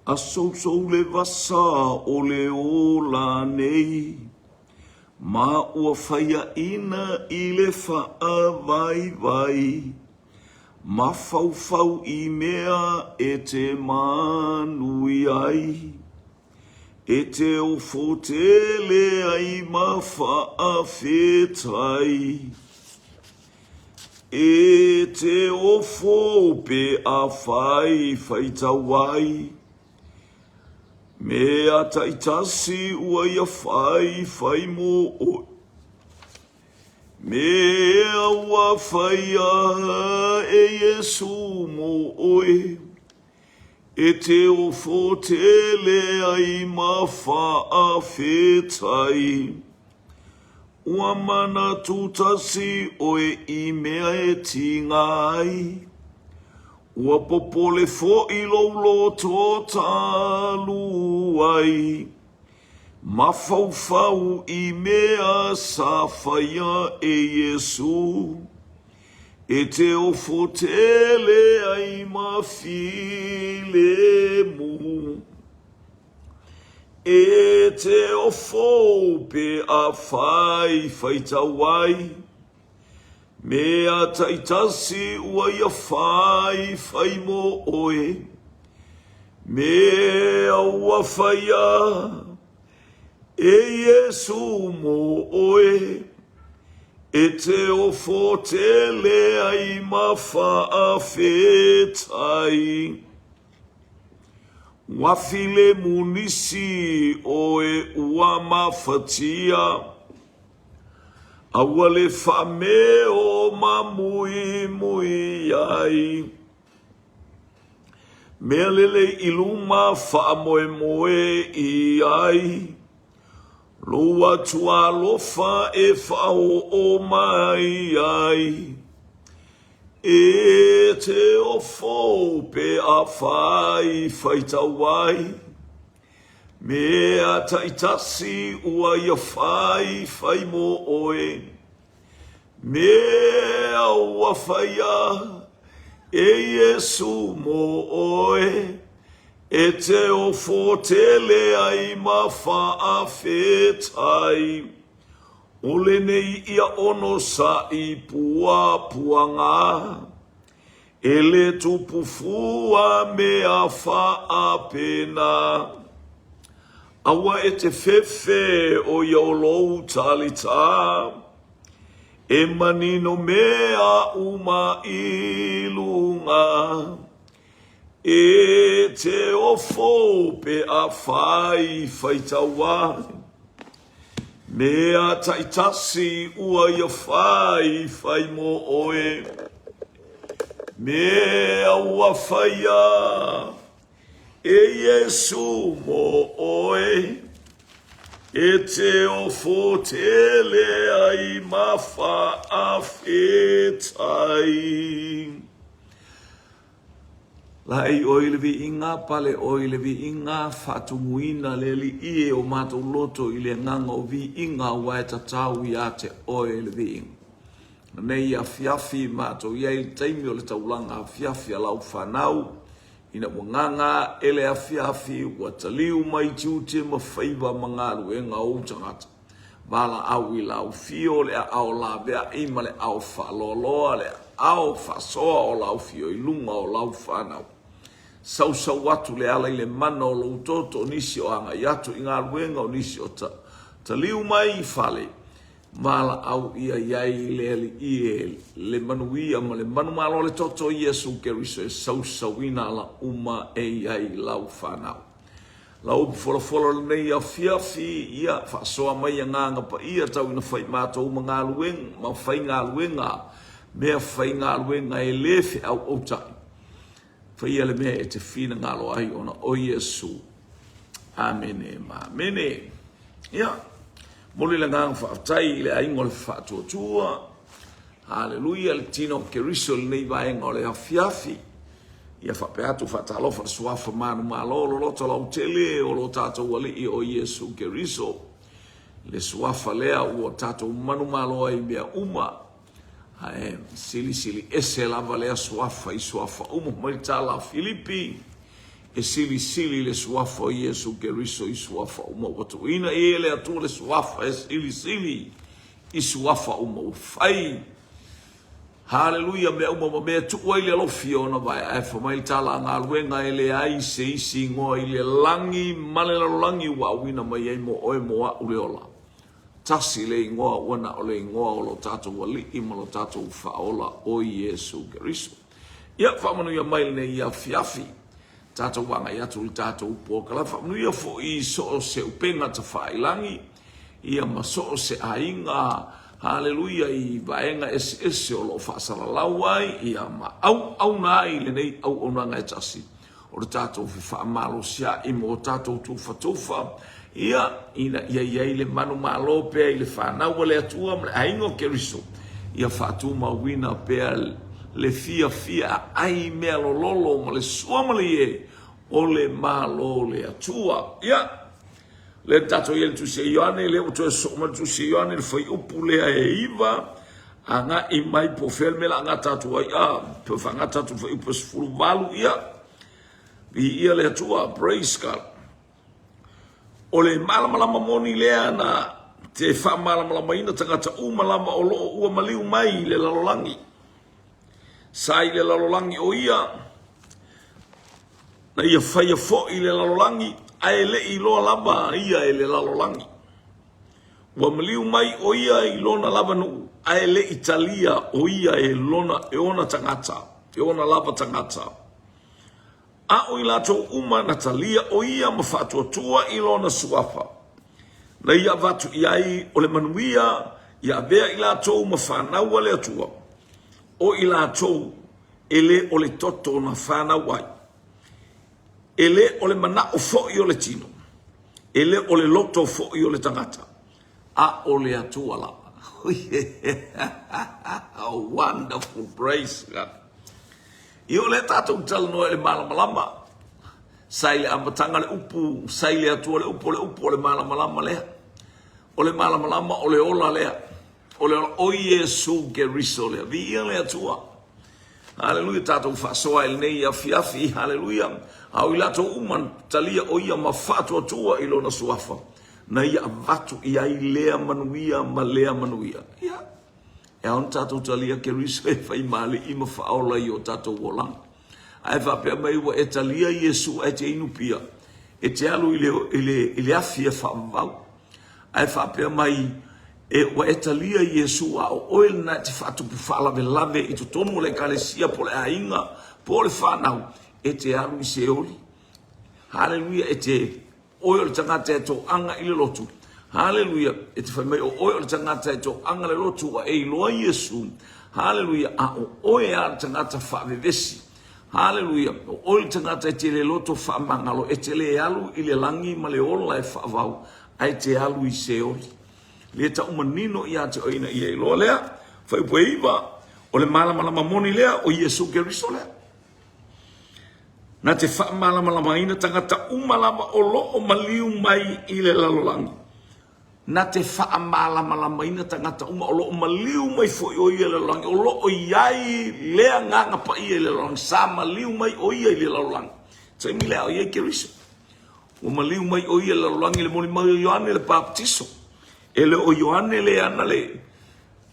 Asousou le vasa o le ola nei, Ma ua faiaina i le faavaivai, Mafaufau i mea e te manui ai, E te ofo tele ai ma faafetai. E te ofo pe afai faitau ai, Mea taitasi ua ia fai fai mo oe. Mea ua faia e Iesu mo oe, E te ofo tele ai ma faafetai. Ua manatu tasi oe i mea e tiga ai, Ua popole foi lou loto talu ai, Mafaufau i mea sa faia e Iesu, E te ofo tele ai ma filemu. E te ofo pe afai faitau ai, Mea taitasi ua ia fai fai mo oe, Mea ua faia e Iesu mo oe, E te ofo tele ai ma faafetai. Ua filemu nisi oe ua mafatia, A ua le faameo ma muimui ai. Mea lelei i luma faamoemoe i ai, Lou Atua alofa e faaoo mai ai. E te ofo pe afai faitau ai, Mea taitasi ua ia fai fai mo oe, Mea ua faia e Iesu mo oe, E te ofo tele ai ma faafetai. O lenei ia ono saʻi puapuaga, E le tupu fua mea faapena. Aua e te fefe o ia o lou talita, E manino mea uma i luga. E te ofo pe afai faitau ai, Mea taitasi ua ia fai fai mo oe, Mea ua faia e Iesu mo oe, E te ofo tele ai ma faafetai. Laei ʻoe i le viiga, pale ʻoe i le viiga, faatumuina le Alii e o matou loto i le agaga o viiga aua e tatau ia te ʻoe le viiga. Nei afiafi matou i ai i le taimi o le taulaga afiafi a lau fanau, ina ua gaga aʻe le afiafi, ua taliu mai tiute ma faiva ma galuega o ou tagata. Valaau i lau fio le aao laveai ma le aao faaloaloa, le aao faasoa o lau fio i luga o lau fanau. Sausau atu le ala i le mana o lou toto, o nisi o agai atu i galuega, o nisi o taliu mai i fale. Valaau ia i ai le Alii e le manuia ma le manumalo o le toto o Iesu Keriso e sausauina ala uma e i ai lau fanau. Lau upu folafola o lenei afiafi, ia, faasoa mai agaga paia tau ina fai matou ma galuega, ma faigaluega, mea faigaluega e le feauautai. Faia le mea e te finagalo ai ona o Iesu. Amene ma amene. Ia, momoli le agaga faafetai i le aiga o le Faatuatua. Haleluia, le tino o Keriso i lenei vaega o le afiafi. Ia faapea atu faatalofa le suafa manumalo loloto lautele o lo tatou Alii o Iesu Keriso. Le suafa lea ua tatou manumalo ai i mea uma. Ae silisili ese lava lea suafa i suafa uma mai le tala a Filipi. E silisili le Suafa o Iesu Keriso i suafa uma ua tuuina i ai e le Atua le Suafa e silisili i suafa uma ua fai. Haleluia, mea uma ma mea e tuu ai le alofi o ona vae, ae fai mai le tala a galuega e leai se isi igoa i le lagi ma le lalolagi ua auina mai ai mo oe mo a'u le ola. Tasi le igoa ua na o le igoa o lo tatou Alii ma lo tatou Faaola o Iesu Keriso. Ia faamanuia mai lenei afiafi. Tatou agai atu i le tatou polokalame. Faamanuia foi i so o se upega tafailagi, ia ma so o se aiga, haleluia, i vaega eseese o lo o faasalalau ai, ia ma auauna ai lenei auaunaga e tasi o le tatou fefaamalosia i mo tatou tufatufa, ia, ina ia i ai le manumalo pea i le fanau a le Atua ma le aiga o Keriso, ia faatumauina pea le fiafia aai mea lololo ma le sua ma le ie o le Malo o le Atua. Ia, lea na tatou i ai le Tusi a Ioane, lea ua toe sosoo mai le Tusi a Ioane, le fuaiupu lea e 9, agai mai po o fea le mea la agata atu ai, a, toe faagata atu le fuaiupu e 18, ia, viia le Atua, praise God. O le malamalama moni lea na te faamalamalamaina tagata uma lava o lo o ua maliu mai i le lalolagi. Sa i le lalolagi o ia, na ia faia foi le lalolagi, ae le i iloa lava ia e le lalolagi. Ua maliu mai o ia i lona lava nuu, ae le i talia o ia e lona e ona tagata, e ona lava tagata. A o i latou uma na talia o ia ma faatuatua i lona suafa, na ia avatu i ai o le manuia ia avea i latou ma fanau a le Atua, o i latou e le o le toto na fanau ai, e le o le manao foi o le tino, e le o le loto foi o le tagata, a o le Atua lava. Wonderful, praise God. Ia o lea tatou te talanoa i le malamalama. Sa i le amataga le upu, sa i le Atua le upu, o le upu o le malamalama lea. O le malamalama o le ola lea. O le ola, o Iesu Keriso lea. Viia le Atua. Haleluia, tatou faasoa i lenei afiafi, haleluia. A o i latou uma talia o ia ma faatuatua i lona suafa, na ia avatu i ai lea manuia ma lea manuia. Ia, E ao ona tatou talia Keriso e fai ma Alii ma Faaola i o tatou olaga. Ae faapea mai ua e talia Iesu ae te inu pia, e te alu i le, i le, i le afi e faavavau. Ae faapea mai e, ua e talia Iesu a o oe lena e te faatupu faalavelave i totonu o le ekalesia po o le aiga po o le fanau, e te alu i Seoli. Haleluia, e te Oe o le tagata e toaga i le lotu. Haleluia! E te fai mai o oe o le tagata e toaga le lotu ua e iloa Iesu. Haleluia! A o oe a le tagata faavevesi. Haleluia! O oe le tagata e te le loto faamagalo, e te le alu i le lagi ma le ola e faavau, ae te alu i Seoli. Le tau manino ia te oe ina ia iloa lea. Fuaiupu e 9, o le malamalama moni lea, o Iesu Keriso lea. Na te faamalamalamaina tagata uma lava o lo o maliu mai i le lalolagi. Na te faamalamalamaina tagata uma o lo o maliu mai foi o ia i le lalolagi, o lo o i ai le Agaga Paia i le lalolagi, sa maliu mai o ia i le lalolagi. Taimi lea o i ai Keriso. Ua maliu mai o ia i le lalolagi i le molimau o Ioane le Papatiso. E le o Ioane le ana le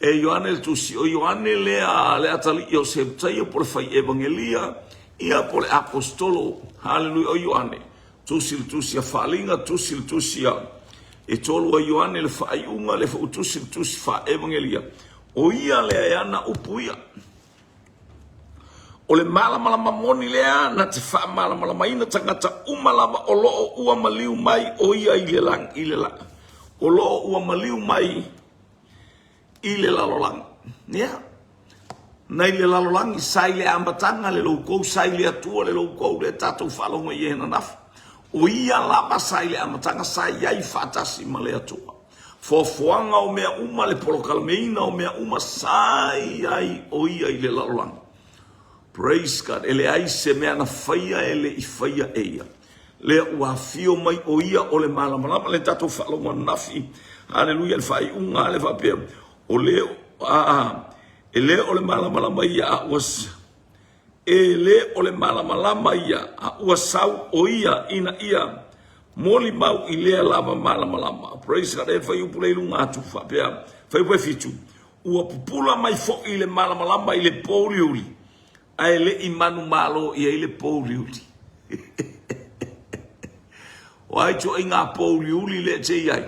E Ioane le Tusi, o Ioane lea le atalii o Sebetaia po o le fai evagelia, ia po o le aposetolo, haleluia, o Ioane, tusi le tusi a Faaliga, tusi le tusi a e tolu a Ioane le faaiuga, le foi tusi le tusi faa-evagelia. O ia lea e ana upu ia. O le malamalama moni lea na te faamalamalamaina tagata uma lava o lo o ua maliu mai o ia i le lagi, i le la, o lo o ua maliu mai i le lalolagi. Ia, nai le lalolagi, sa i le amataga le loukou, sa i le Atua le loukou, lea tatou faalogo i ai ananafi. O ia lava sa i le amataga, sa i ai faatasi ma le Atua. Foafoaga o mea uma, le polokalameina o mea uma, sa i ai o ia i le lalolagi. Praise God. E leai se mea na faia e le i faia e ia. Lea ua afio mai o ia o le malamalama. Le tatou faalogo ananafi. Haleluia, le faaiuga le faapea. O le, a, e le o le malamalama ia a ua, E le o le malamalama ia, a ua sau ʻo ia ina ia molimau i lea lava malamalama. Praise God. E fuaiupu lea i luga atu faapea, fuaiupu e fitu, ua pupula mai foi le malamalama i le pōuliuli, ae le i manumalo i ai le pōuliuli. O a ituaiga pōuliuli lea e te i ai?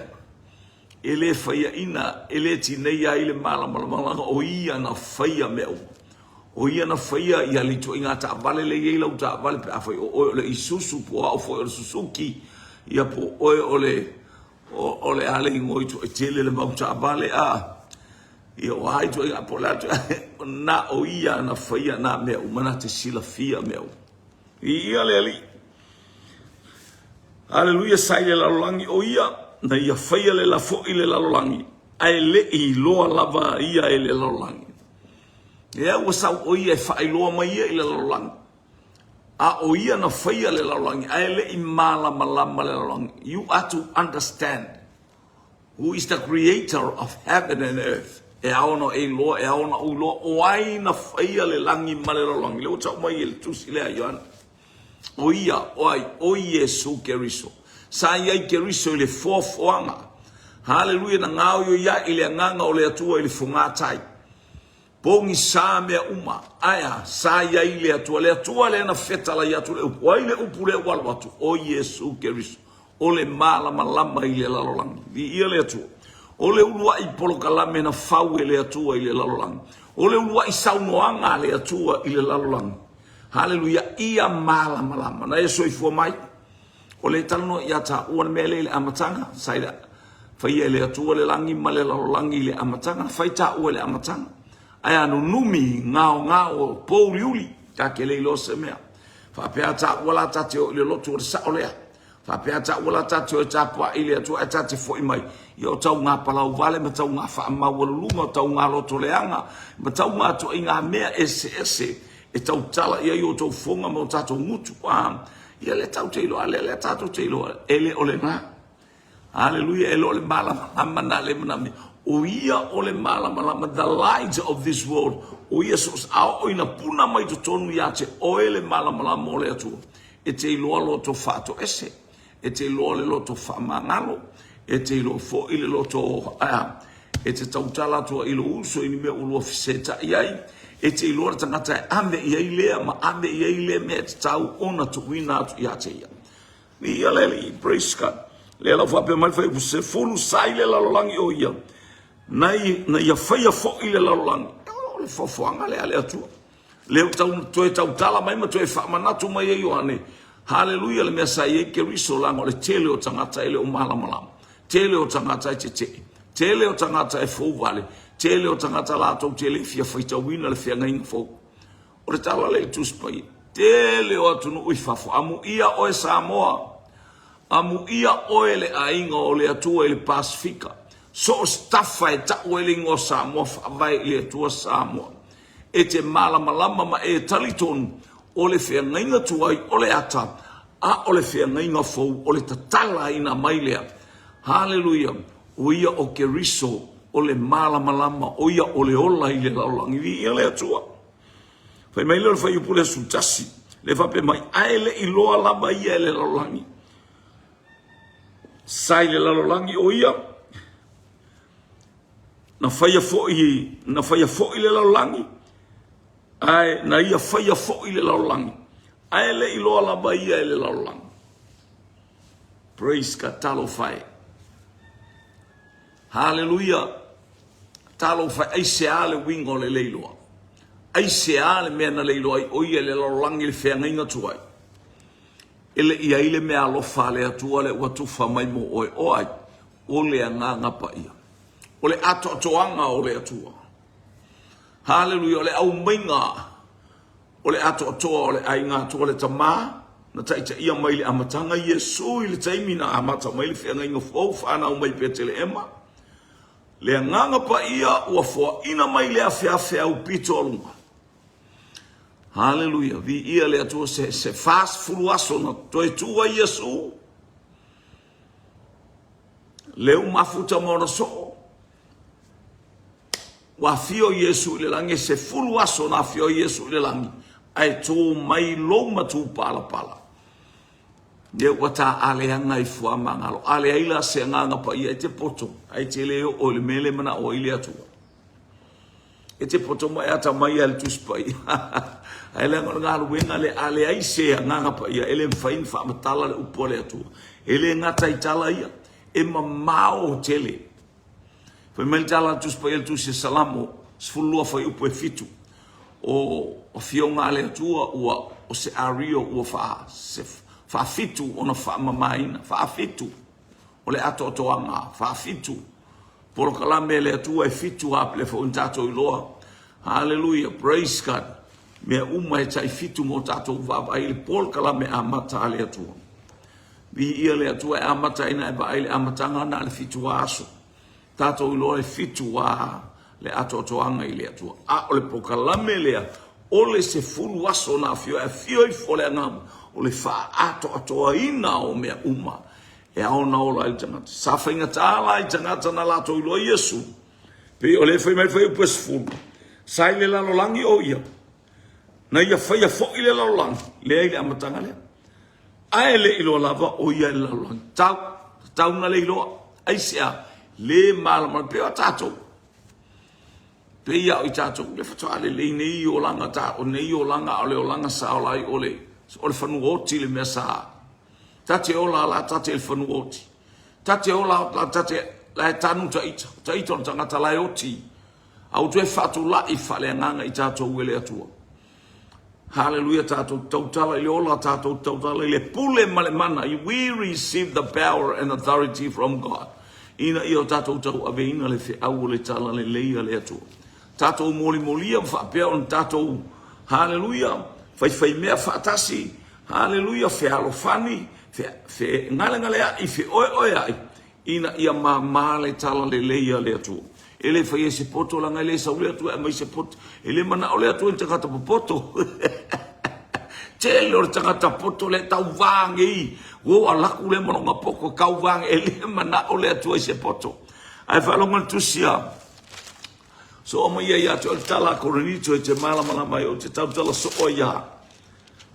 E le faiaina, e le tineia ai le malamalama leaga o ia na faia mea uma. O ia na faia ia le ituaiga taavale lea e i ai lau taavale pe afai o oe o le Isuzu po o au foi o le Suzuki, ia po o oe o le o le a le igoa ituai tele le mau taavale a ia o a ituaiga po o le a ituaiga na o ia na faia na mea uma na te silafia mea uma. Viia le Alii. Aleluia sa i le lalolagi o ia na ia faia le lafo i le lalolagi ae le i iloa lava ia e le lalolagi. Lea ua sau o ia e faailoa mai ia i le lalolagi. A o ia na faia le lalolagi ae le i malamalama le lalolagi. You are to understand who is the creator of heaven and earth. E ao ona e iloa, e ao ona ou iloa o ai na faia le lagi ma le lalolagi. Lea ua tau mai e le tusi lea a Ioane. O ia, o ai, o Iesu Keriso. Sa i ai Keriso i le foafoaga. Haleluia, na gaoioi ai i le agaga o le Atua i le fogātai. Pogisa mea uma, ae a, sa i ai le Atua. Le Atua lea na fetalai atu le upu. O ai le upu lea ua alu atu? O Iesu Keriso. O le malamalama i le lalolagi. Viia le Atua. O le uluai polokalame na fau e le Atua i le lalolagi. O le uluai saunoaga a le Atua i le lalolagi. Haleluia, ia malamalama. Na e soifua mai. O le talanoa ia taua le mea lea i le amataga, sa i le faia e le Atua le lagi ma le lalolagi i le amataga, na fai taua i le amataga. Ae a nunumi, gaogao, pouliuli, ta te le iloa se mea. Faapea taua la ta te o i le lotu o le sao lea. Faapea taua la ta te o e tapuai i le Atua ae ta te foi mai, ia o tauga palauvale ma tauga faamaualuluga, o tauga lotoleaga, ma tauga ituaiga mea eseese e tautala i ai o outou fofoga ma o tatou gutu. A, ia lea tatou te iloa, lea lea tatou te iloa, e le o lena. Haleluia, e le o le malamalama na le manaomia. O ia o le malamalama, the light of this world. O ia so, a oo ina puna mai totonu ia te oe le malamalama o le Atua, e te iloa loto faatoese, e te iloa le loto faamagalo, e te iloa foi le loto a, e te tautala atu ai i lou uso i ni mea ua lua fesetai ai, e te iloa le tagata e ave i ai lea ma ave i ai lea mea e tatau ona tuuina atu ia te ia. Viia le Alii, praise God. Lea la ua faapea mai le fuaiupu sefulu sa i le lalolagi o ia, na, na ia faia foi le lalolagi. O le foafoaga lea a le Atua. Lea ua tau, toe tautala mai ma toe faamanatu mai e Ioane, haleluia, le mea sa i ai Keriso, leaga o le tele o tagata e le o malamalama, tele o tagata e tetee, tele o tagata e fouvale, tele o tagata latou te le fia faitauina le feagaiga fou. O le tala lea i Tusi Paia, tele o atunuu i fafo, amuia oe Samoa, amuia oe le aiga o le Atua i le Pasefika, so o se tafa e tau ai le igoa Samoa, faavae i le Atua Samoa. E te malamalama ma e talitonu o le feagaiga tuai o le ata, a o le feagaiga fou o le tatalaina mai lea. Haleluia! O ia o Keriso, o le malamalama, o ia o le ola i le lalolagi. Viia le Atua! Fai mai lea o le fuaiupu lea 11, lea faapea mai, ae le i loa lava ia e le lalolagi. Sa i le lalolagi o ia, Na faia foi, na faia foi le lalolagi, ae na ia faia foi le lalolagi, ae le i loa lava ia e le lalolagi. Praise God, talofa e. Haleluia. Talofa e, aisea le uiga o le le iloa? Aisea le mea na le iloa ai o ia i le lalolagi le feagaiga tuai? E le i ai le mea alofa a le Atua lea ua tufa mai mo oe. O ai? O le Agaga Paia. O le atoatoaga o le Atua. Haleluia, o le aumaiga o le atoatoa o le aiga Atua le Tama, na taitaia mai i le amataga Iesu i le taimi na amata mai le feagaiga fou fanau mai Peteleema. Le Agaga Paia ua foaina mai le afeafe aupito o luga. Haleluia, viia le Atua se, se 40 aso na toe tu ai Iesu. Leu mafuta ma ona soo. Ua afio Iesu i le lagi, e sefulu aso na afio ai Iesu i le lagi. Ae tō mai lou matupalapala. Lea ua taaaleaga i fuamagalo. A leai la se agaga paia e te poto, ae e te le oo i le mea lea e manao ai le Atua. E te poto ma e atamai lava i le Tusi Paia. Ae leaga o le galuega lea, a leai se agaga paia, e le mafai ona faamatala le upu a le Atua. E le gata i tala ia, e mamao tele. Fai mai le tala a le Tusi Paia, le Tusi a Salamo, 12 fuaiupu e 7, o afioga a le Atua ua o se ario ua faa, se, faafitu ona faamamaina, faafitu o le atoatoaga, faafitu polokalame a le Atua e fitu a lea foi ua tatou iloa. Haleluia, praise God. Mea uma e tai fitu mo tatou vaavaai i le polokalame amata a le Atua. Viia le Atua e amata ai na e vaai i le amataga na o le fitu aso. Tatou iloa e fitu a le atoatoaga i le Atua. A o le polokalame lea o le 10 aso na afio ai, afio ifo le Agaga o le faaatoatoaina o mea uma e ao ona ola ai le tagata. Sa faigata la i tagata na latou iloa Iesu, pei o lea e fai mai le fuaiupu e 10, sa i le lalolagi o ia, na ia faia foi le lalolagi, lea i le amataga lea. Ae le i iloa lava o ia i le lalolagi. Tau, tatau na le iloa. Aisea? Le malamalama. Pei o tatou. Pei a o i tatou, le faatoa lelei nei olaga, ta, o nei olaga, a o le olaga sa ola ai o le, o le fanua oti le mea sa. Ta te ola la, ta te i le fanua oti. Ta te ola la, ta te, la e tanu ta ita. Ta ita o le tagata la e oti. A ua toe faatulai faaleagaga i tatou e le Atua. Haleluia tatou tautala i le ola, tatou tautala i le pule ma le mana. We receive the power and authority from God. Ina ia o tatou tauaveina le feau o le tala lelei a le Atua. Tatou molimolia ma faapea ona tatou, haleluia, faifaimea faatasi, haleluia, fealofani, fe, fegalegaleai, feoeoeai, ina ia mama le tala lelei a le Atua. E le faia se poto leaga e le sau le Atua e aumai se poto. E le manao le Atua i tagata popoto. Tele o le tagata poto le tauvā nei. Ua alaku le ma lona poto tauvā nei. E le manao le Atua i se poto. Ae faalogo le tusi a soo mai ia ia te oe le tala a Korinito e te malamalama ai ou te tautala soo ai ia.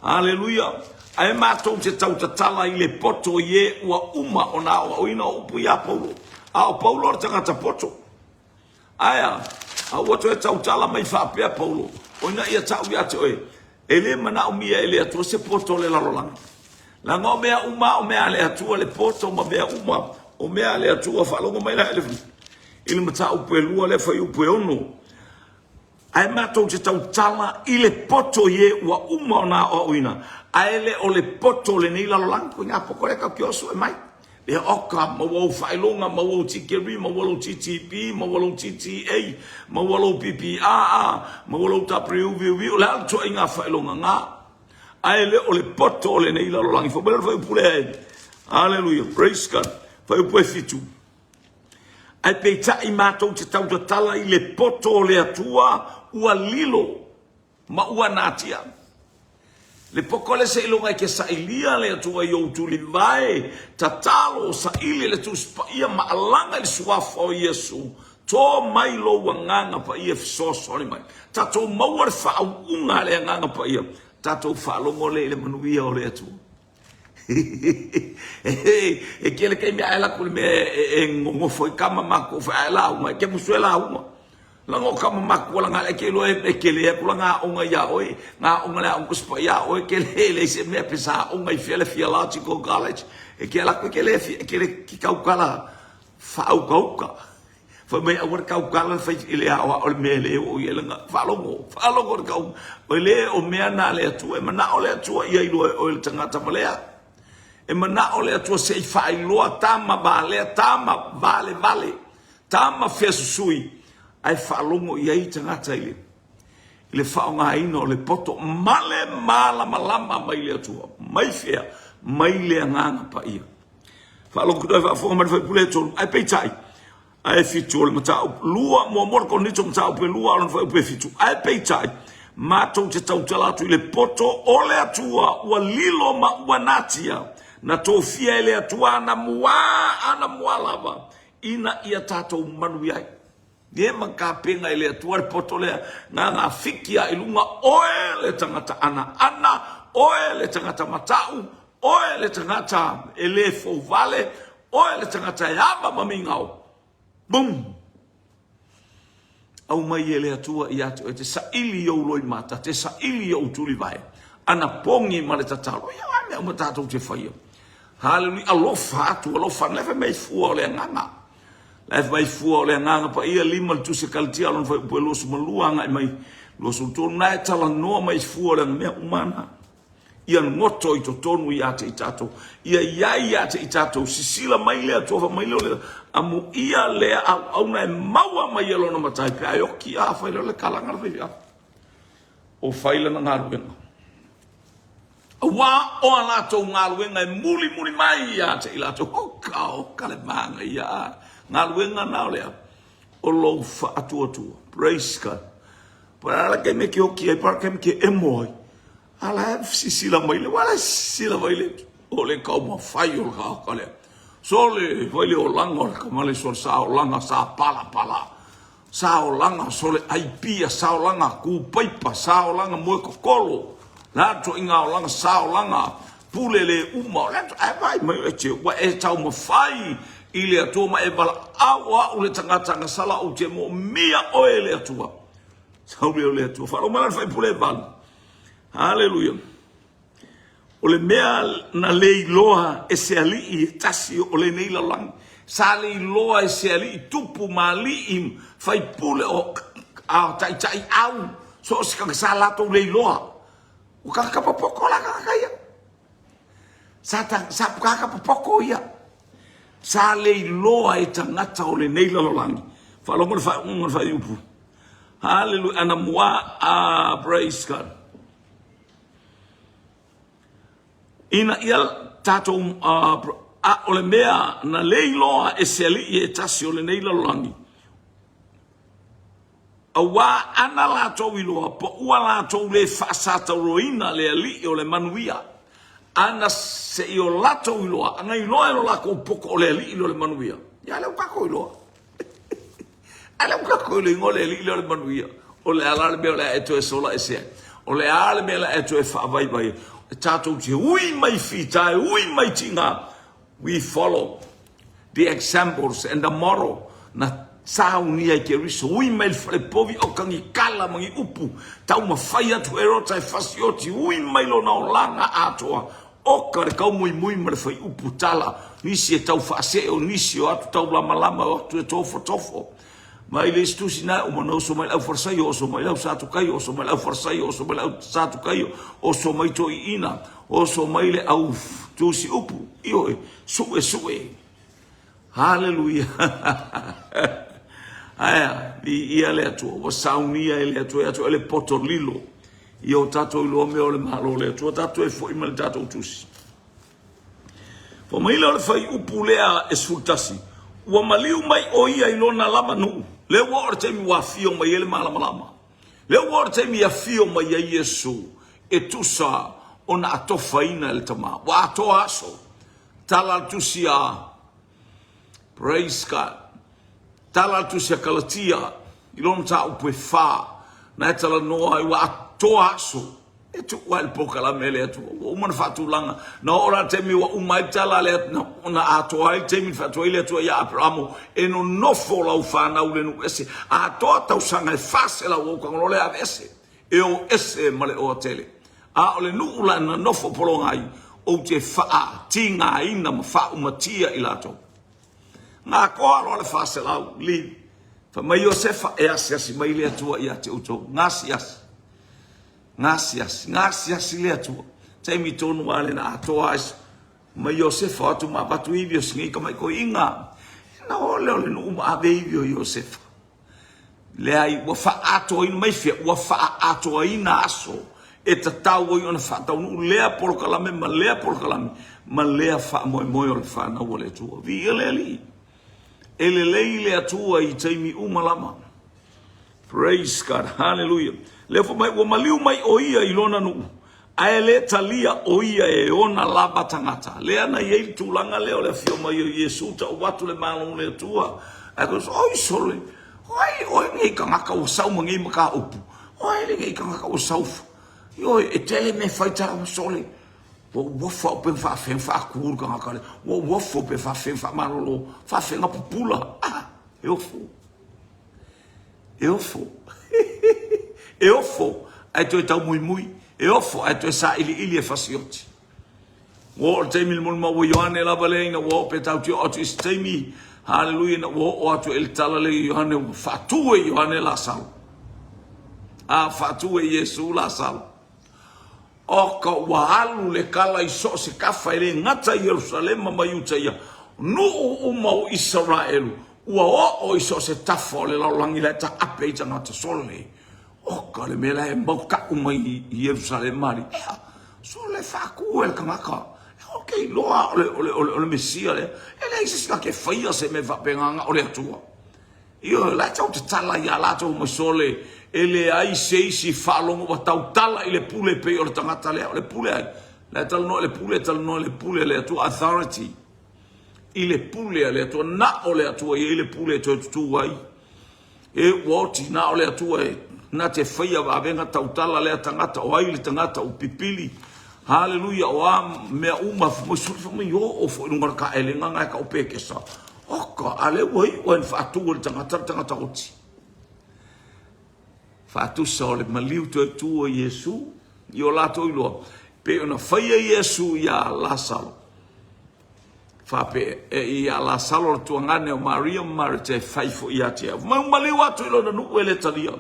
Aleluia! Ae matou te tautatala i le poto i e ua uma ona aoaoina o upu iā Paulo. A o Paulo o le tagata poto. Aea, a ua toe tautala mai faapea Paulo, o ina ia ta'u ia te oe, e le manaomia e le Atua se poto o le lalolagi. Leaga o mea uma o mea a le Atua le poto ma mea uma o mea a le Atua. Faalogo mai la i le mataupu e lua lea fuaiupu e 6. Ae matou te tautala i le poto i e ua uma ona aoaoina, ae le o le poto o lenei lalolagi. Ko ngā poto lea kau ki osu e mai. Lea oka, maua ou faailoga, maua ou tikeri, maua lou TTP, maua lou TTA, maua lou PPAA, maua lou WVV, o le a le tuaiga faailoga ngā. Ae le o le poto o lenei lalolagi. Fai mai le fuaiupu lea e. Hallelujah, praise God. Fuaiupu e 7. Ae peitai matou te tautatala i le poto o le Atua ua lilo ma ua natia. Le poto le seiloga e ke sailia le Atua i ou tulivae, tatalo, saili le Tusi Paia ma alaga i le Suafa o Iesu, to mai lou Agaga Paia e fesoasoani mai. Tatou maua le faauuga a le Agaga Paia, tatou faalogo lea i le manuia o le Atua. E kele taimi ae laku le mea e nonofo ai tama matua fai ae lauga e ke musu e lauga. Langa o tama matua langa e ke loa e kele atu langa aoga ia oe, nga aoga le aoga kuspa ia oe kele e leai se mea pe sa aoga i fea le theological college e ke laku e kele e kele ki kaukala faaukauka. Fai mai aua le tautala le fai i le aoao le mea e le oo i ai lana faalogo, faalogo le tau, o le o mea na le Atua, e manao le Atua ia iloa e oe le tagata ma lea. E manao le Atua se i faailoa tama valea, tama valevale, tama feasusui, ae faalogo i ai tagata i le i le faaaogaina o le poto ma le malamalama mai le Atua. Mai fea? Mai le Agaga Paia. Faalogo toe faafofoga mai le faipule e tolu. Ae peitai, ae fitu o le mataupu lua, muamua le Korinito mataupu e lua, a o lona fuaiupu e fitu. Ae peitai, matou te tautala atu i le poto o le Atua ua lilo ma ua natia, na tofia e le Atua ana muā, ana muā lava, ina ia tatou manuia ai. Ie ma kapena i le Atua le poto lea, na na fiki a i luga oe le tagata anaana, oe le tagata matau, oe le tagata e le fouvale, oe le tagata e ava ma migao. Boom! Aumai e le Atua ia te oe te saili i ou loimata, te saili i ou tulivae, ana pogi ma le tatalo. Ia o a mea uma tatou te faia. Haleluia, alofa atu, alofa, na fai mai fua o le agaga. La e fai fua o le agaga paia lima le tusi a Kalatia lona fuaiupu e 22 agai mai 23 na e talanoa mai fua o le mea uma na. Ia goto i totonu ia te i tatou, ia iai ia te i tatou, sisila mai le Atua fai mai lea o le amuia lea auauna e maua mai e lona matai pe a e oki a fai lea o le kalaga le faifeau. O fai lana galuega. Aua o a latou galuega e mulimuli mai ia te i latou. Oka, oka le manaia a. Galuega na o lea, o lou faatuatua. Praise God. Pa ala ke me ke oki ai, pa ala ke me ke emo ai. Ala e sisila mai le, wala sisila mai le, o le taumafai o le tagata lea. Sole, fai le olaga o le tama le sole sa olaga sa palapala. Sa olaga sole ai pia, sa olaga ku paipa, sa olaga moe kokolo, la toaiga olaga sa olaga pule le uma, o le ae vaai mai oe te ua e taumafai i le Atua ma e valaau o a'u le tagata gasala ou te moomia oe e le Atua. Sau lea o le Atua. Faalogo mai la le faipule e valu. Haleluia. O le mea na le iloa e se alii e tasi o lenei lalolagi, sa le iloa e se alii tupu ma alii faipule o a taitai au, so o se tagata sa latou le iloa. Ua tagata popoko la tagata ia. Sa ta, sa tagata popoko ia. Sa le iloa e tagata o lenei lalolagi. Faalogo le faaiuga o le faaiupu. Hallelujah. Anamua, ah, praise God. Ina ia tatou, a o le mea na le iloa e se alii e tasi o lenei lalolagi, auā ana latou iloa, po ua latou le faasatauroina le alii o le manuia, ana se i o latou iloa, ana iloa e lo lakou poko o le alii lea o le manuia, ia lea ua tatou iloa. A lea ua tatou iloa o le alii lea o le manuia. O le a la le mea o le a e toe sola ese ai? O le a le mea o le a e toe faavaivai ai? E tatou te ui mai fita, e ui mai tiga. We follow the examples and the model na saunia i Keriso. Ui mai le falepovi o ka ni kala ma ni upu. Taumafai atu Herota e fasioti. Ui mai lona olaga atoa. Oka le kaumuimui ma le faiupu tala, nisi e tau faasee o nisi o atu tau lamalama o atu e tofotofo. Mai le isi tusi na uma na oso mai le au Farisaio, oso mai le au Satukaio, oso mai le au Farisaio, oso mai le au Satukaio, oso mai toiina, oso mai le au tusi upu, ioe, sue sue. Haleluia. Aea, viia le Atua, ua saunia e le Atua e Atua e le poto lilo. Ia o tatou iloa mea o le Malo o le Atua, tatou e foi mai le tatou tusi. Fai mai lea o le fuaiupu lea e 11, ua maliu mai o ia i lona lava nuu, lea ua oo le taimi ua afio mai ai le malamalama. Lea ua oo le taimi e afio mai ai Iesu e tusa ona atofaina e le Tama. Ua atoa aso. Tala le tusi a Praise God. Tala le tusi a Kalatia i lona mataupu e fa, na e talanoa ai ua atoa aso e tuu ai le polokalame a le Atua. Ua uma ona faatulaga. Na oo la le taimi ua uma ai le tala a le Atua, na atoa ai le taimi na faatu ai le Atua ia Aperamo, e nonofo lau fanau i le nuu ese. Atoa tausaga e 400 ou tago loa lea aveese. E o ese ma le oa tele. A o le nuu la na nofo pologa ai, ou te faatigaina ma faaumatia i latou. Gakoa loa le 400, li. Fai mai Iosefa, e asiasi mai le Atua ia te outou. Gasiasi. Gasiasi. Gasiasi le Atua. Taimi tonu lava le na atoa ai. Mai Iosefa, o atu ma avatu ivi o sinei tama'i toeaina. Na o lea o le nuu ma ave ivi o Iosefa. Leai, ua faaatoaina mai fea? Ua faaatoaina aso e tatau ai ona faataunuu lea polokalame ma lea polokalame ma lea faamoemoe o le fanau a le Atua. Viia le Alii! E lelei le Atua i taimi uma lava. Praise God. Hallelujah. Lea fai mai, ua maliu mai o ia i lona nuu, ae le talia o ia e ona lava tagata. Lea na i ai le tulaga lea o le afio mai o Iesu, tau atu le Malo o le Atua. Ae koe, oi sole, O ai oe lenei tagata ua sau ma nei mataupu? O ai lenei tagata ua sau? Ioe, e tele mea e fai tala sole. Ua ou ofo au pe faafefea ona faatu le tagata lea. Ua ou ofo pe faafefea ona faamalolo, faafefea ona pupula. Ah, e ofo. E ofo. E ofo ae toe taumoimoi. E ofo ae toe sailiili e fasioti. Ua oo le taimi i le molimau a Ioane lava lea ina ua oo pe tatou te oo atu i se taimi, haleluia, ina ua oo atu i le tala lea i Ioane, ua faatu e Ioane Lasalo. A faatu e Iesu Lasalo. Oka ua alu le tala i so o se tafa, e le gata i Ierusalema ma Iutaia, nuu uma o Isaraelu, ua oo i so o se tafa o le lalolagi la e taape ai tagata sole. Oka le mea la e mautaʻu mai i Ierusalema alii. Ea, sole faatu e le tagata. E o ke iloa o le, o le, o le, o le Mesia lea. E leai se isi na te faia se mea faapena na o le Atua. Ioe, la e tau tatala iā latou mai sole, e leai se isi faalogo ua tautala i le pule pei o le tagata lea. O le pule ai? La e talanoa i le pule, talanoa i le pule a le Atua, authority. I le pule a le Atua, na o le Atua e i ai le pule e toe tutū ai. E ua oti na o le Atua e na te faia vavega tautala lea tagata, o ai le tagata ua pipili. Haleluia, o a mea uma, fai mai oo foi i luga o le taelega na e tau pekesa. Oka, a lea ua iu ai na faatu e le tagata le tagata oti. Faatusa o le maliu toe tu o Iesu i o latou iloa, pei ona faia Iesu iā Lasalo. Faapea, e iā Lasalo le tuagane o Maria ma Mareta e fai foi ia te au. Mai maliu atu i lona nuu e le talia.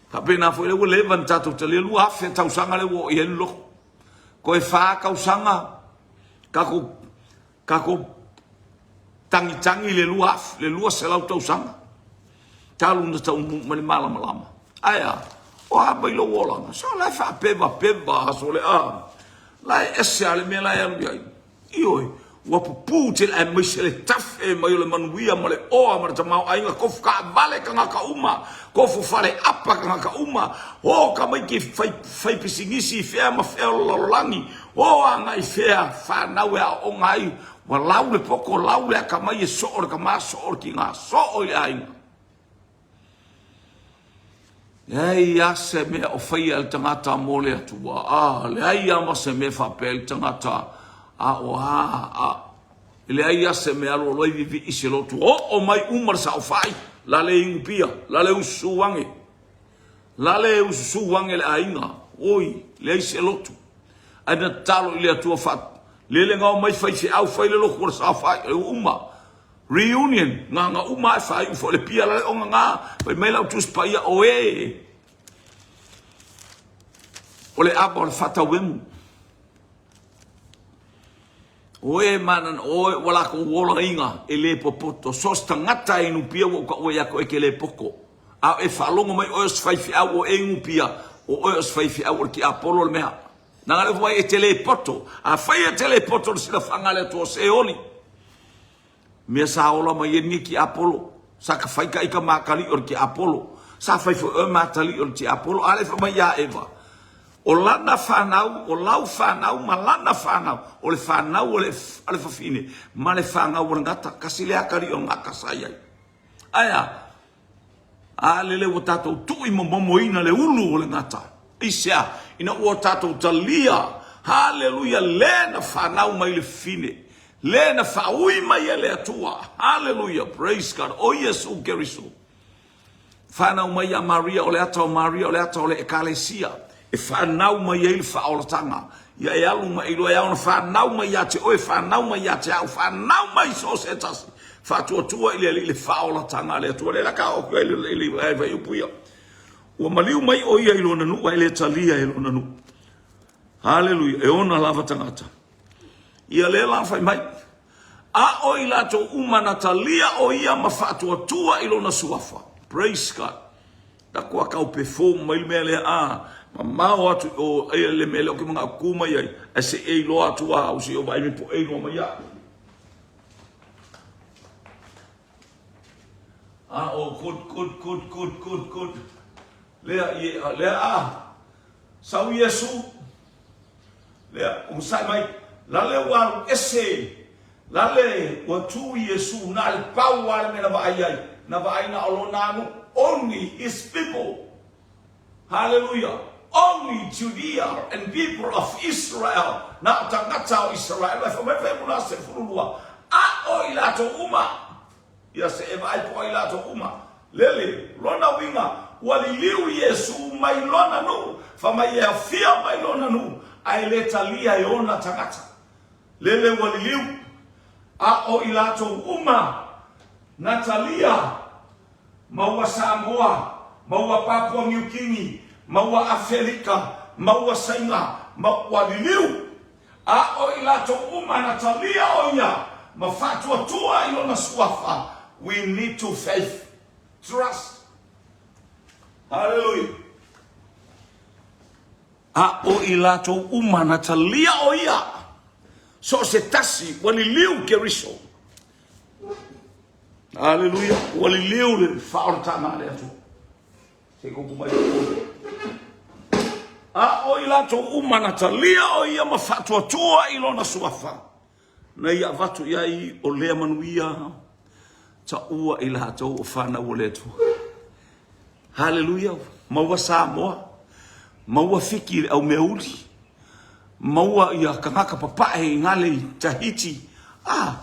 Faapena foi lea ua leva na tatou talia 2000 tausaga lea ua oo i ai le lotu. Toe 4 tausaga tatou Tatou tagitagi le 2000, le 200 tausaga talu ona taunuu mai le malamalama. Ae a? O a mai lou olaga? So la e faapevapeva aso le a. La e ese lava le mea la e alu i ai. Ioe, ua pupū tele aemaise le tafe mai o le manuia ma le oa ma le tamaoaiga, tofu taavale tagata uma, tofu faleapa tagata uma, o tamaiti fai, fai pisinisi i fea ma fea o le lalolagi, O agai fea fanau e aooga ai, ua lau le poto, lau le atamai e soo le tama, soo le tina, soo i le aiga. Leai lava se mea o faia e le tagata mo le Atua. A, leai lava ma se mea faapea i le tagata, a o a, a, e leai lava se mea alualu ai vivii se lotu. Oo mai uma le saofai, la le inupia, la le ususu age. La le ususu age le aiga, oi, leai se lotu. Ae na tatalo i le Atua fa, lele gao mai faifeau fai le lotu o le saofai, e uma. Reunion, nga nga uma ae faaiu foi le pia la le onga nga, fai mai lau Tusi Paia, oe, o le ava o le faatauemu. O e manana, o e ua latou olaina e le popoto. So o se tagata e inupia ua ou taua ia te oe e te le poto. A e faalogo mai oe o se faifeau o e inupia, o oe o se faifeau o le tiapolo le mea. Leaga le upu ai e te le poto. Afai e te le poto le silafaga a le Atua, se oli. Mea sa ola mai ai lenei tiapolo. Sa ka fai ka ika mataliʻi o le tiapolo. Sa fai foi oe mataliʻi o le tiapolo. A le fai mai ia Eva, o lana fanau, o lau fanau ma lana fanau, o le fanau a le, a le fafine ma le fanau a le gata, kasi le atalii o le gata sa i ai. Ae a? A lele ua tatou tui momomoina le ulu o le gata. Aisea? Ina ua tatou talia, haleluia, le na fanau mai le fafine, le na faaui mai e le Atua, haleluia, praise God, o Iesu Keriso. Fanau mai ia Maria, o le ata o Maria, o le ata o le Ekalesia, e fanau mai ai le faaolataga. Ia e alu ma e iloa e ao ona fanau mai ia te oe, fanau mai ia te au, fanau mai so o se tasi. Faatuatua i le Alii le faaolataga a le Atua. Lea la ka oo atu ai i le fuaiupu ia. Ua maliu mai o ia i lona nuu ae le talia e lona nuu. Haleluia, e ona lava tagata. Ia lea la fai mai, a o i latou uma na talia o ia ma faatuatua i lona suafa. Praise God. Taku a kau perform mai le mea lea a mamao atu i o ai le mea lea o ke manao ku mai ai ae se e iloa atu a o se o vaai me po e iloa mai a. A o good good good good good good. Lea i lea a sau Iesu Lea, onosai mai, lale ua alu ese, lale ua tu Iesu, na le pau lava le mea na vaai ai. Na vaai na o lona nuu, only his people. Haleluia! Only Judea and people of Israel, na o tagata o Isaraelu, ae fai mai le fuaiupu 12, a o i latou uma. Ia se e vaai po o ai latou uma. Lele, lona uiga, ua liliu Iesu mai lona nuu, fai mai e afia mai lona nuu, ae le talia e ona tagata. Lele ua liliu, a o i latou uma na talia, ma ua Samoa, ma ua Papua Niu Kini, ma ua Afelika, ma ua Saina, ma ua liliu, a o i latou uma na talia o ia ma faatuatua i lona suafa, we need to faith, trust. Hallelujah. A o i latou uma na talia o ia, so o se tasi ua liliu Keriso. Aleluia, ua liliu le faaolataga a le Atua. Se i kupu mai le A o i latou uma na talia o ia ma faatuatua i lona suafa, na ia avatu i ai o lea manuia, taua i latou o fanau a le Atua. Haleluia! Maua Samoa, maua Fiti i le aumeauli, maua ia tagata papae i gale i Tahiti, ah,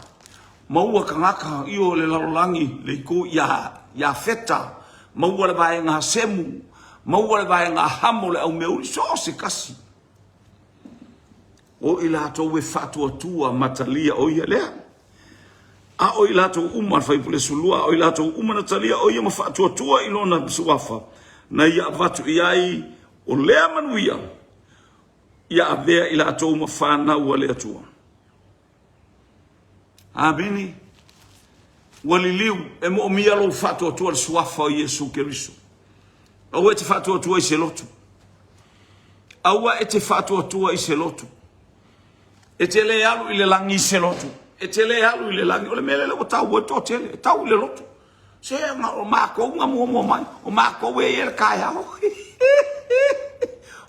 maua tagata i o le lalolagi le itu ia Iafeta, maua le vaega a Semu, maua le vaega a Hamo le aumeauli, so o se tasi. O i latou e faatuatua ma talia o ia lea. A o i latou uma, le Fuaiupu 12, a o i latou uma na talia o ia ma faatuatua i lona suafa, na ia avatu i ai o lea manuia, ia avea i latou ma fanau a le Atua. Amene. Ua liliu e moomia lou faatuatua le suafa o Iesu Keriso. Aua e te faatuatua i se lotu. Aua e te faatuatua i se lotu. E te le alu i le lagi i se lotu. E te le alu i le lagi. O le mea lea ua tau ai toatele. E tau i le lotu. Se o makou na muamua mai. O makou e ia le taeao.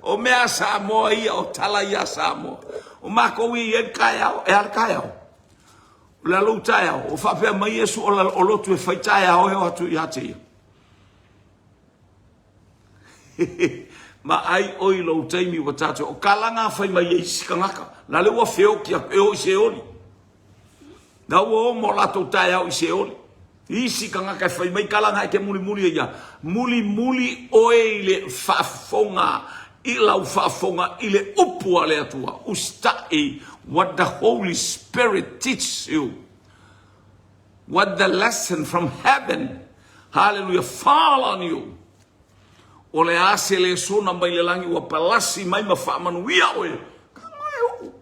O mea a Samoa ia, o tala ia a Samoa. O makou e ia le taeao. E a le taeao? O le a lou taeao? O faapea mai Iesu o lotu e fai taeao e o atu ia te ia. Ma ai oi lou taimi ua tatou. O kalaga fai mai e isi tagata. La le ua feoti atu e o i Seoli. La ua o mo latou taeao i Seoli. Isi tagata e fai mai kalaga e te mulimuli ai ia. Mulimuli oe i le faafofoga i lau faafofoga i le upu a le Atua. Usita'i what the Holy Spirit teaches you. What the lesson from heaven, hallelujah, fall on you. O le a se lesona mai le lagi ua palasi mai ma faamanuia oe. Ka mai o'u.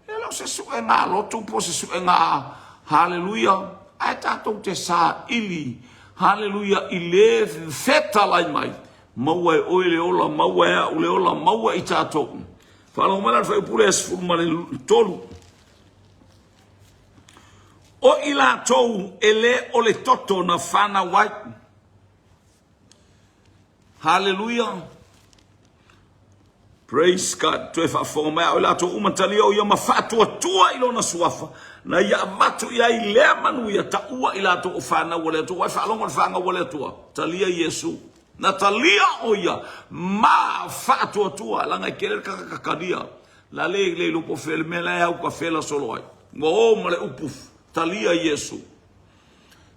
E le o se suega lotu po o se suega, hallelujah, ae tatou te saili, hallelujah, i le fetalai mai. Maua e oe le ola, maua e au le ola, maua i tatou. Faalogo mai la le fuaiupu lea 13. O i latou e le o le toto na fanau ai. Haleluia. Praise God. Toe faafofoga mai au i latou uma talia o ia ma faatuatua i lona suafa. Na ia avatu i ai lea manuia taua i latou o fanau a le Atua. Ua e faalogo i le fanau a le Atua. Talia Iesu. Na talia o ia ma faatuatua. Leaga e tele le tagata talia. La le le iloa po o fea le mea la e au ka fela solo ai. Ua o ma le upu talia Iesu.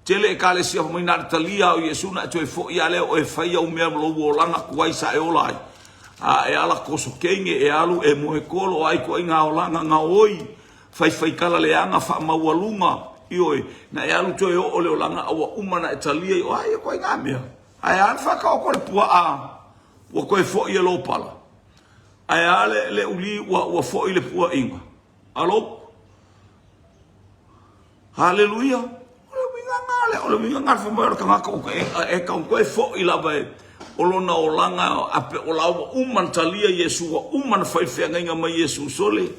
Tele ekalesia fai mai na o le talia o Iesu na e toe foi a lea oe fai au mea ma lou olaga tuai sa e ola ai. A e ala koso keine e alu e moe kolo ai ituaiga olaga gaoi faifai tala leaga faamaualuga ioe na e alu toe oo le olaga a ua uma na e talia i o ai ituaiga mea. Ae a le faataoto le puaa ua toe foi e lopala. Ae a le, le uli ua, ua foi le puaʻiga. Alo? Haleluia. O le uiga ngā lea, o le uiga ngā le mai o le tagata o e, e tau toe foi lava e o lona olaga a pe o la ua uma na talia Iesu, ua uma na fai feagaiga mai Iesu sole.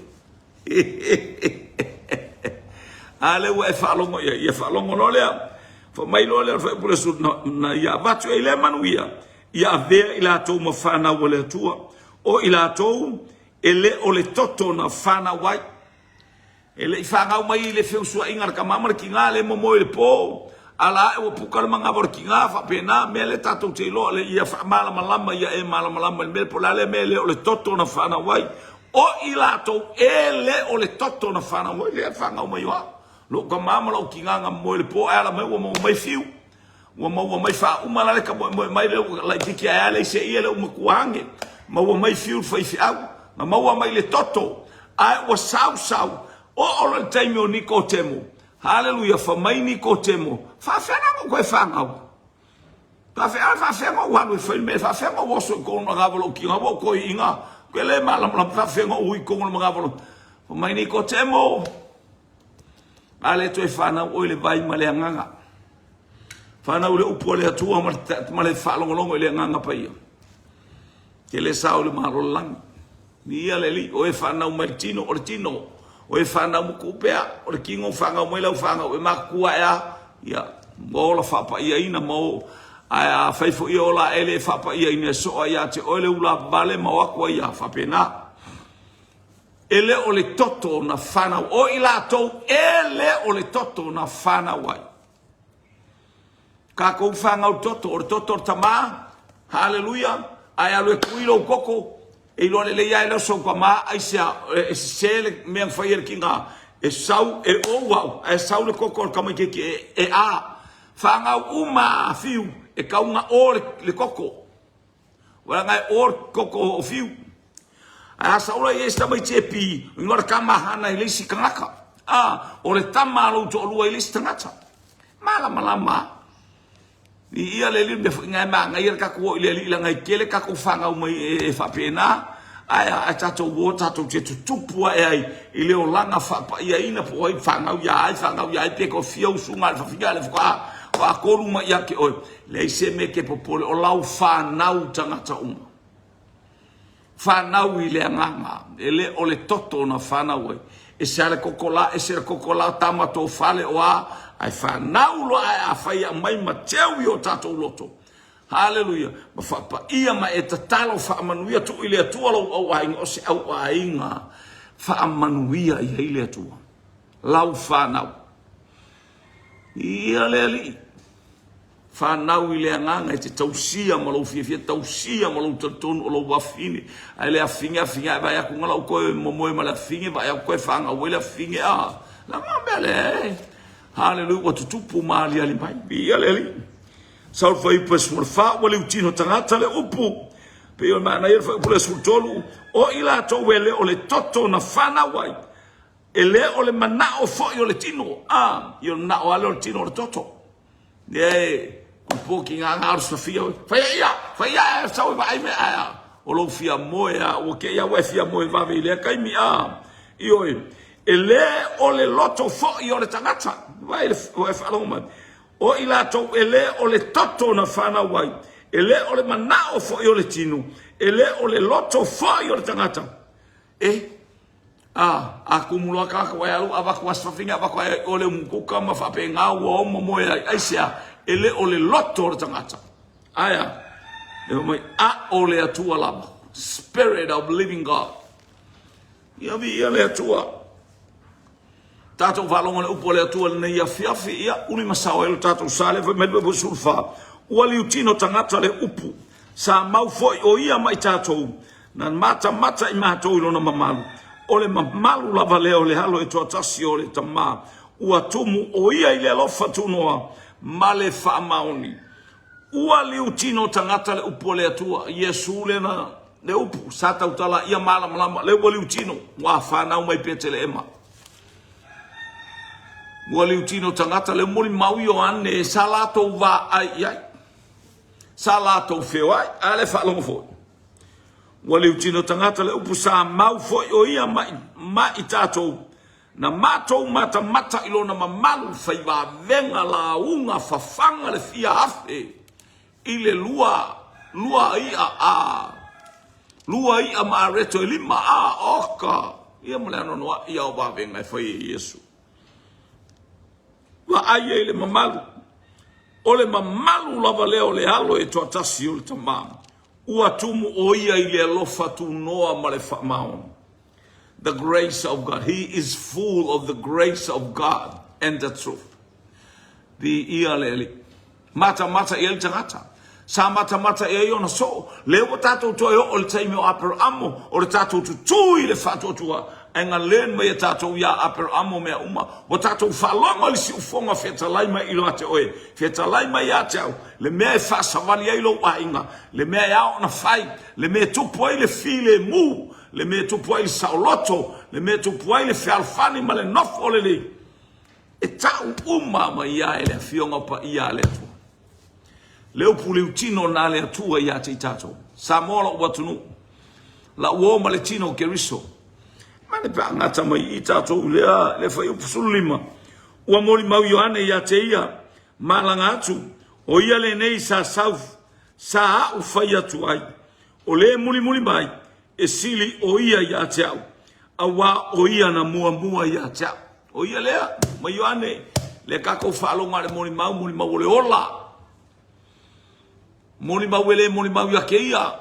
A lea ua e faalogo ia, ia faalogo loa lea. Fai mai loa lea o le fuaiupu le su, na, na ia avatu ai lea manuia, Ia avea i latou ma fanau a le Atua, o i latou e le o le toto na fanau ai. E le i fanau mai i le feusuaiga a le tama ma le tina, le momoe i le po, Ala ae ua puka le manava o le tiga, faapena, mea lea tatou te iloa le ia faamalamalama ia e malamalama i le mea po o le a lea mea e le o le toto na fanau ai. O i latou e le o le toto na fanau ai, lea e fanau mai o au. Lou tama ma lou tiga na moe i le po ae ala mai ua maua mai fiu. Ua maua mai faauma la le tamoemoe mai lea ua laitiiti ae a leai se ia lea ua matua age. Maua mai fiu le faifeau. Na maua mai le toto. Ae ua sau sau, oo loa i le taimi o Nikotemo. Haleluia, fa mai Nikotemo, faafefea la ona ou toe fanau? Faafefea, faafefea ona ou alu e fai le mea, faafefea ona ou oso i totonu o le manava o lou tino, ua ou toeaina, ou te le malamalama, faafefea ona ou ui i totonu o le manava o lou... Fa mai Nikotemo, a le toe fanau oe i le vai ma le agaga. Fanau i le upu a le Atua ma le faalogologo i le agaga paia. Ke le sao i le Malo o le lagi. Viia le Alii, o e fanau mai le tino, o le tino. O e fanau ma tuu pea, o le tino fanau mai lau fanau e matutua e a, ia, ua ola faapaiaina ma o, ae a fai foi e ola ae le faapaiaina e soa ia te oe le ula vale ma o atu ai ia faapena. E le o le toto na fanau, o i latou e le o le toto na fanau ai. Tatou fanau toto, o le toto o le tama, haleluia, ae alu e tui lou toto, e iloa lelei lava e le o sou tama, aisea, e sese le mea na fai e le tina, e sau, e ou au, ae sau le toto o le tamaitiiti e, e a. Fanau uma a fiu, e tau na o le, le toto. Leaga e o le toto o fiu. Ae a sau la i ai se tamaiti e pi, igoa le tama hana i le isi tagata. A, o le tama a lou toalua i le isi tagata. Malamalama. I ia le alii mea foi na e manaia le tatou o i le alii leaga e tele tatou fanau mai e, e faapena. Ae a tatou o tatou te tutupu ae ai i le olaga faapaiaina po o ai fanau ia ai fanau ia ai pe toafia usuga a le fafine a le faatoa faatolu mai ia te oe. Leai se mea e te popole, o lau fanau tagata uma. Fanau i le agaga, e le o le toto na fanau ai. Ese lava le koko la, ese le koko la, tama tō fale o a, ae fanau loa ae afai e aumai ma teu i o tatou loto. Haleluia! Ma faapaia ma e tatalo faamanuia tuu i le Atua lou auaiga, o se auaiga faamanuia i ai le Atua. Lau fanau. Ia le Alii. Fanau i le agaga e te tausia ma lou fiafia, tausia ma lou talitonu o lou afine. Ae le afine, afine, ae vaai atu na lau toe momoe ma le afine, vaai atu toe fanau ai le afine, a. La ma mea lea e. Haleluia, ua tutupu ma aliali mai. Viia le Alii. Sau le fuaiupu e 14, ua liutino tagata le upu. Pei o le manaia le fuaiupu lea 13, o i latou e le o le toto na fanau ai, E le o le manao foi o le tino, a, i o le manao lava lea o le tino o le toto. Lea e kupo ki ngā ngā o Sofia, whai ia, whai ia, e sau e vaai me aia. O lou fia moe a, ua ke ia ua e fia moe vave i lea taimi, a, i oi, e le o le loto foi o le tagata, vai le, ua e faalogo mai, o i latou e le o le toto na whanau ai, e le o le manao foi o le tino, e le o le loto foi o le tagata, E, a, a kumu loa tagata ua e alu avatu a safafine avatu ai o le umukuka ma faapena ua o momoe ai. Aisea? E le o le loto o le tagata. Aea, e fai mai, a o le Atua lava. Spirit of living God. Ia viia le Atua. Tatou faalogo i le upu a le Atua i lenei afiafi, ia, uli ma sao ai lo tatou sa lea fai mai le 14, ua liutino tagata le upu, sa mau foi o ia ma i tatou, na matamata i matou i lona mamalu, o le mamalu lava lea o le Alo e toatasi o le Tama, ua tumu o ia i le alofa tunoa ma le faamaoni. Ua liutino tagata le upu a le Atua, Iesu lea na le upu, sa tautala ia malamalama, lea ua liutino, ua fanau mai Peteleema. Ua liutino tagata le molimau Ioane sa latou vaai i ai, sa latou feoai, a le faalogo foi. Ua liutino tagata le upu sa mau foi o ia ma, ma i tatou, na matou matamata i lona mamalu faivavega lauga fafaga le fia afe i le lua, lua i'a a, lua i'a ma areto e lima a, oka, ia ma le anoanoa'i a o vavega e fai e Iesu. Vaai ai le mamalu, o le mamalu lava lea o le alo e toatasi o le Tama, ua tumu o ia i le alofa tunoa ma le faamaoni. The grace of God. He is full of the grace of God and the truth. Viia le Alii. Matamata i ai le tagata. Sa matamata i ai ona soo. Lea ua tatou toe oo i le taimi o Aperaamo, o le tatou tutū i le faatuatua, ae galen mai e tatou iā Aperaamo mea uma. Ua tatou faalogo i le siufofoga fetalai mai ia te oe, fetalai mai ia te au, le mea e faasavali ai lou aiga, le mea e ao ona fai, le mea e tupu ai le filemu, le mea e tupu ai le saoloto, le mea e tupu ai le fealofani ma le nofo lelei. E tau uma mai ia e le Afioga Paia a le Atua. Le upu liutino na le Atua ia te i tatou. Samoa lou atunuu, lau uo ma le tino o Keriso. Mane pe a gata mai i tatou i lea, lea fuaiupu 15. Ua molimau Ioane ia te ia, malaga atu, o ia lenei sa sau, sa au fai atu ai, o le mulimuli mai, e sili o ia ia te au, auā o ia na muamua ia te au. O ia lea, ma Ioane, lea tatou faalogo a le molimau, molimau o le ola. Molimau e le molimau ia te ia,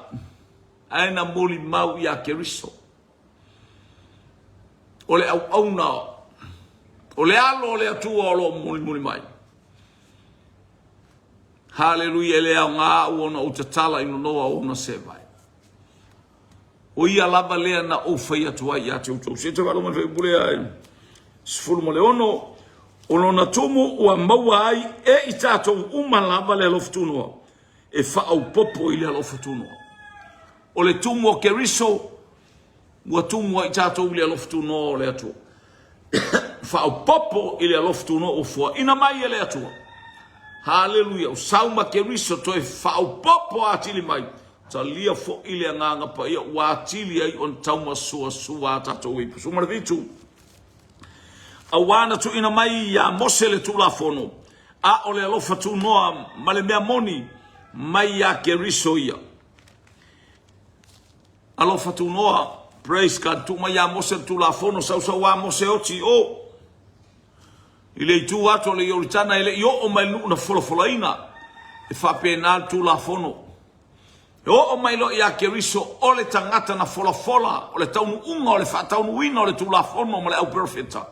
ae na molimau ia Keriso. O le auauna, o le alo o le Atua o lo o mulimuli mai. Haleluia, e le aoga au ona ou tatala i nonoa o ona sevae. O ia lava lea na ou fai atu ai ia te outou. Se i toe faalogo mai le fuaiupu lea e 16. O lona tumu ua maua ai e i tatou uma lava le alofa tunoa, e faaopoopo i le alofa tunoa. O le tumu o Keriso ua tumu ai tatou i le alofa tunoa o le Atua. Faaopoopo i le alofa tunoa ua foaina mai e le Atua. Haleluia! Ua sau ma Keriso toe faaopoopo atili mai. Talia foi le Agaga Paia ua atili ai ona taumasoasoa a tatou ipu. 17. Auā na tuuina mai iā Mose le Tulafono, a o le alofa tunoa ma le mea moni mai iā Keriso ia. Alofa tunoa, praise God, tuu mai iā Mose le Tulafono, sausauā Mose oti i o. I le itu atu o le Ioritana e le i oo mai le nuu na folafolaina, e faapena le Tulafono. E oo mai loa ia Keriso o le tagata na folafola, o le taunuuga o le faataunuuina o le Tulafono ma le au perofeta.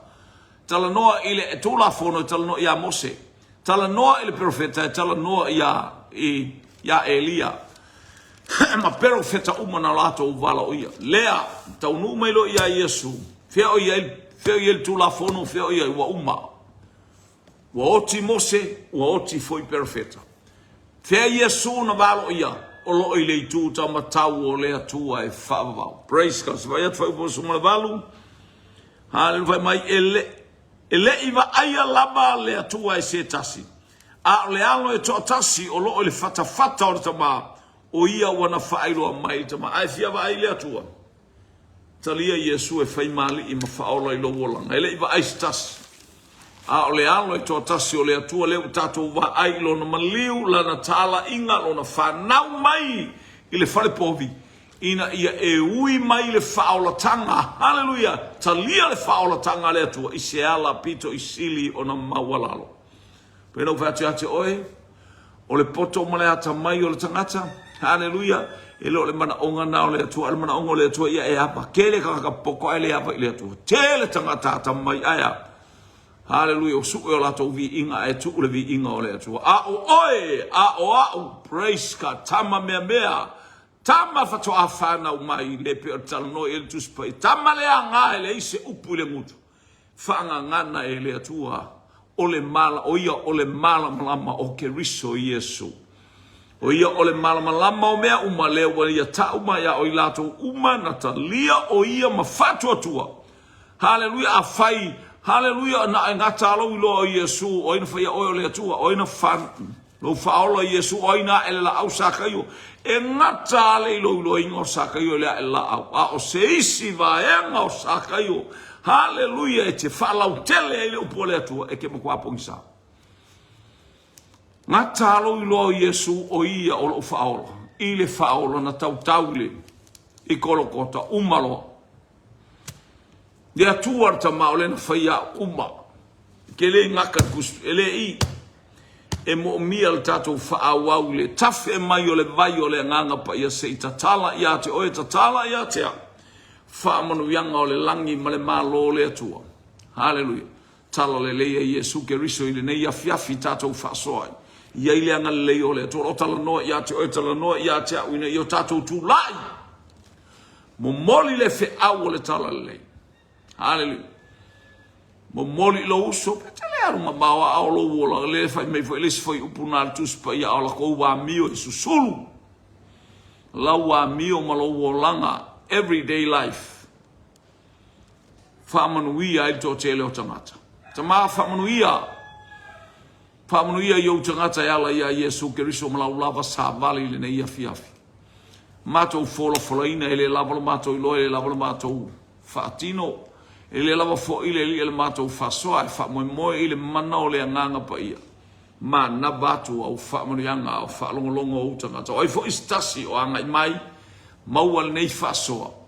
Talanoa i le Tulafono e talanoa ia Mose. Talanoa i le perofeta e talanoa ia, i, ia Elia. ma perofeta uma na latou valaoia. Lea, taunuu mai loa ia Iesu, fea o i ai, fea o i ai le Tulafono, fea o i ai, ua uma. Ua oti Mose, ua oti foi perofeta. Fea Iesu na valoia? O lo o i le itu taumatau o le Atua e faavavau. Praise God. Se vaai atu fuaiupu 18. Haleluia fai mai e le e le i vaaia lava le Atua e se tasi. A o le alo e toatasi o lo o i le fatafata o le Tama, o ia ua na faailoa mai i le Tama. A e fia vaai i le Atua, Talia Iesu e fai ma Alii ma Faaola i lou olaga. E le i vaai se tasi, a o le alo e toatasi o le Atua lea ua tatou vaai i lona maliu, lana talaiga, lona fanau mai i le fale povi, ina ia e ui mai le faaolataga. Haleluia! Talia le faaolataga a le Atua i se ala pito i sili ona maualalo. Pei ona ou fai atu ia te oe, o le poto ma le atamai o le tagata, haleluia, e le o le manaoga na o le Atua, a o le manaoga o le Atua ia e ava. Tele tagata poto ae le ava i le Atua. Tele tagata atamai ae a? Haleluia, ua sue o latou viiga ae tuu le viiga o le Atua. A o oe, a o au, praise God, tama meamea, tama faatoa fanau mai, le pei o le talanoa i ai le Tusi Paia, tama leaga e leai se upu i le gutu. Faagagana e le Atua, o le mala, o ia o le malamalama o Keriso Iesu. O ia o le malamalama o mea uma, lea ua ia tau mai a o i latou uma na talia o ia ma faatuatua. Haleluia, afai, haleluia, na e gata lou iloa o Iesu, o ai na faia oe o le Atua, o ai na fa, Lou faaola i Iesu, o ai na ae le laau Sakaio? E gata a le iloiloina o Sakaio i le ae le laau, a o se isi vaega o Sakaio, haleluia, e te faalautele ai le upu a le Atua, e te matua pogisa. Gata a lou iloa o Iesu, o ia o lou faaola, i le faaola na tautau i le i Kolokota, uma loa. Le Atua le Tama o lea na faia au uma. Ke le gata le Tusi, e le i e moomia le tatou faaauau i le tafe mai o le vai o le Agaga Paia se i tatala ia te oe, tatala ia te au faamanuiaga o le lagi ma le Malo o le Atua. Haleluia. Talalelei a Iesu Keriso i lenei afiafi tatou faasoa ai. I ai le agalelei o le Atua o lo o talanoa ia te oe, talanoa ia te au ina ia o tatou tulai. Momoli le feau o le Talalelei. Haleluia. Momoli i lou uso, pe te le alu mamao a o lou ola, le fai mai foi le isi foi upu na le Tusi Paia, a o lakou amio e susulu. Lau amio ma lou olaga, everyday life. Faamanuia ai le toatele o tagata. Tama, faamanuia. Faamanuia i ou tagata e ala iā Iesu Keriso ma lau lava savali i lenei afiafi. Matou folafolaina e le lava lo matou iloa, e le lava lo matou faatino, e le lava foi le Alii le matou faasoa, ae faamoemoe i le mana o le Agaga Paia. Manava atu au faamanuiaga a o faalogologo ou tagata. O ai foi se tasi o agai mai, maua lenei faasoa,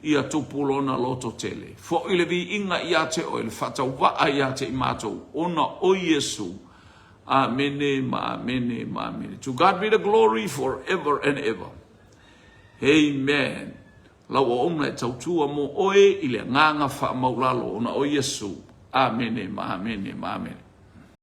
Ia tupu lona loto tele. Foi le viiga ia te oe, le faatauvaa ia te i matou, ona o Iesu. Amene ma amene ma amene. To God be the glory for ever and ever. Amen. Lau auauna e tautua mo oe i le agaga faamaulalo ona o Iesu. Amene ma amene ma amene.